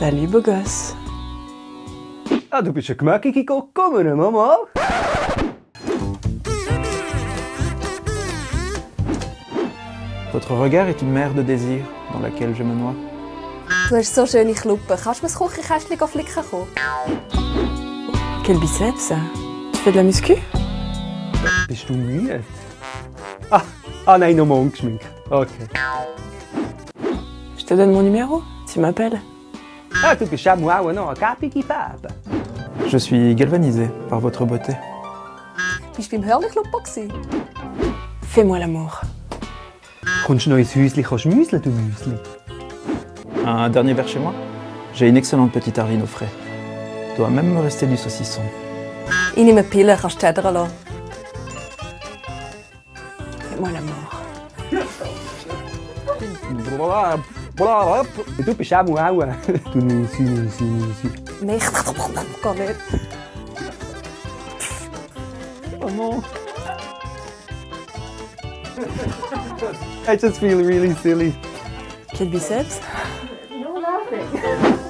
Salut, beau gosse. Ah, du bist ein gemäckige gekommen, Mama. Votre regard est une mer de désir dans laquelle je me noie. Du hast so schöne Kluppen. Kannst du mir das Küchenkästchen flicken kommen? Quel biceps. Tu fais de la muscu? Bist du müde? Ah nein, nochmal ungeschminkt. Okay. Je te donne mon numéro. Tu m'appelles. Ah, du bist auch noch eine gäbige Farbe. Je suis galvanisé par votre beauté. Bist du beim Hörnli-Club gewesen? Fais-moi l'amour. Kommst du noch ins Häuschen schmüseln, du Müsli? Un dernier verre chez moi? J'ai une excellente petite tarine au frais. Doit même me rester du saucisson. Ich nehme Pillen, kannst du schädern lassen. Fais-moi l'amour. Du bist auch du Müsli. Nicht. Gar nicht. Oh no. I just feel really silly. Quel biceps? No laughing.